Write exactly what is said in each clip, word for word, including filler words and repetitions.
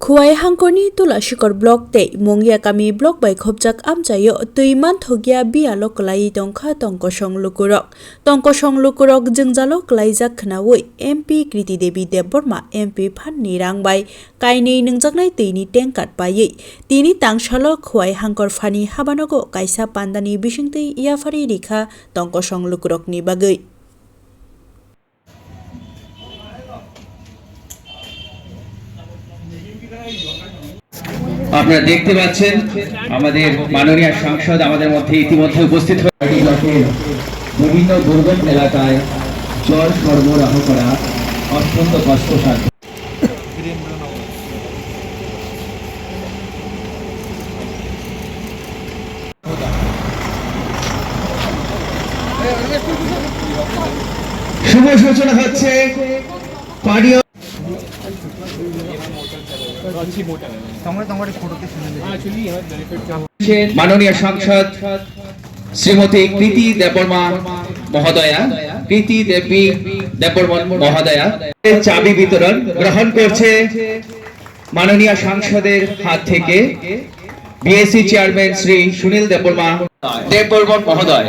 Khowai hangkorni Tulashikor block tei Mungia kami block bai khopjak amchaio twi manthokya biyalo kwlaiwi tongkha tongkosong lukurok. Tongkosong lukurok jwngjalo kwlaijak khnaui M P Kriti Devi Debbarma M P phanni rang bai kainwi nwngjaknai twini tanker paiwi tini tangsalo Khowai hangkor phani habanogo kaisa pandani bisingtwi yapharwi rikha tongkosong lukurokni bagwi. আপনারা দেখতে পাচ্ছেন, আমাদের মাননীয় সাংসদ আমাদের মধ্যে ইতিমধ্যে উপস্থিত হয়ে ব্লকের বিভিন্ন দুর্গম এলাকায় জল সরবরাহ করা অত্যন্ত কষ্টসাধ্য। শুভ সূচনা হচ্ছে পানীয় মাননীয় সাংসদ শ্রীমতী কৃতি দেববর্মা মহোদয়া, কৃতি দেবী দেববর্মন মহোদয়া চাবি বিতরণ গ্রহণ করছে মাননীয় সাংসদের হাত থেকে বিএসসি চেয়ারম্যান শ্রী সুনীল দেববর্মা, দেববর্মন মহোদয়,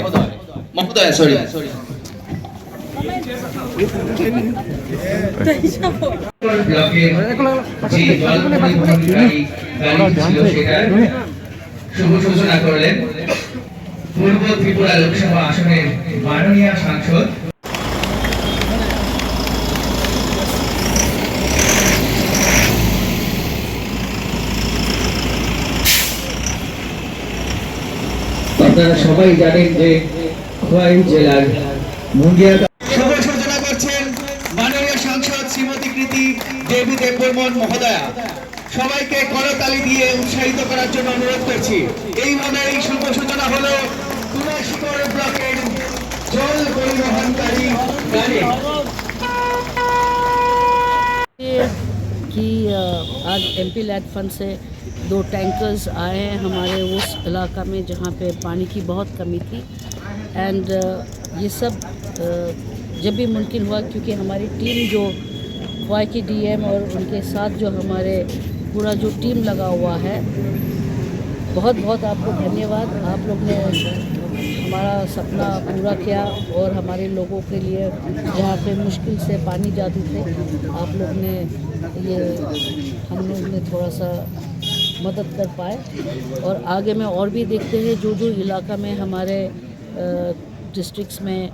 মহোদয়া, সরি। ব্লকের যে জল পরিবহনকারী গাড়ি ছিল, সেটার শুভ সূচনা করলেন পূর্ব ত্রিপুরা লোকসভা আসনের মাননীয় সাংসদ। আপনারা সবাই জানেন যে খোয়াই জেলার মুঙ্গিয়া শুভ সূচনা করছেন মাননীয় সাংসদ শ্রীমতী কৃতি দেবী দেববর্মন মহোদয়া। সবাইকে করতালি দিয়ে উৎসাহিত করার জন্য অনুরোধ করছি। এইভাবে এই শুভ সূচনা হলো তুলাশিকর ব্লকের জল পরিবহনকারী গাড়ি। ये कि, अ, आज एमपी लैड फंड से दो टैंकर्स आए हैं हमारे उस इलाका में जहाँ पे पानी की बहुत कमी थी। एंड, अ, ये सब, अ, जब भी मुमकिन हुआ, क्योंकि हमारी टीम जो खवाई की डीएम और उनके साथ जो हमारे पूरा जो टीम लगा हुआ है, बहुत बहुत आपको धन्यवाद। आप लोग ने हमारा सपना पूरा किया और हमारे लोगों के लिए जहाँ पे मुश्किल से पानी जाती थी, आप लोग ने ये, हम लोग ने थोड़ा सा मदद कर पाए। और आगे में और भी देखते हैं, जो जो इलाका में हमारे, अ, डिस्ट्रिक्ट्स में, अ,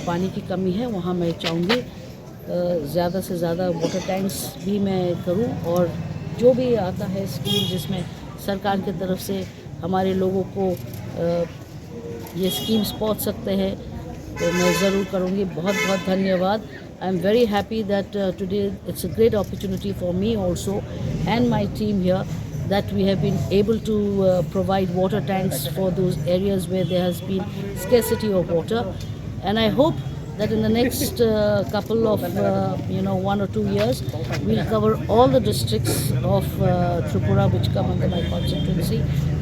पानी की कमी है, वहाँ मैं चाहूँगी, अ, ज़्यादा से ज़्यादा वाटर टैंक्स भी मैं करूँ और जो भी आता है स्कीम जिसमें सरकार की तरफ से हमारे लोगों को, अ, ये स्कीम्स पहुँच सकते हैं, तो मैं ज़रूर करूँगी। बहुत बहुत धन्यवाद। I am very happy that, uh, today it's a great opportunity for me also and my team here that we have been able to, uh, provide water tanks for those areas where there has been scarcity of water. And I hope that in the next, uh, couple of, uh, you know, one or two years, we'll cover all the districts of, uh, Tripura which come under my constituency.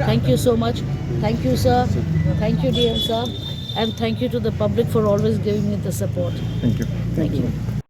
Thank you so much. Thank you, sir. Thank you, D M sir. And thank you to the public for always giving me the support. Thank you. Thank you.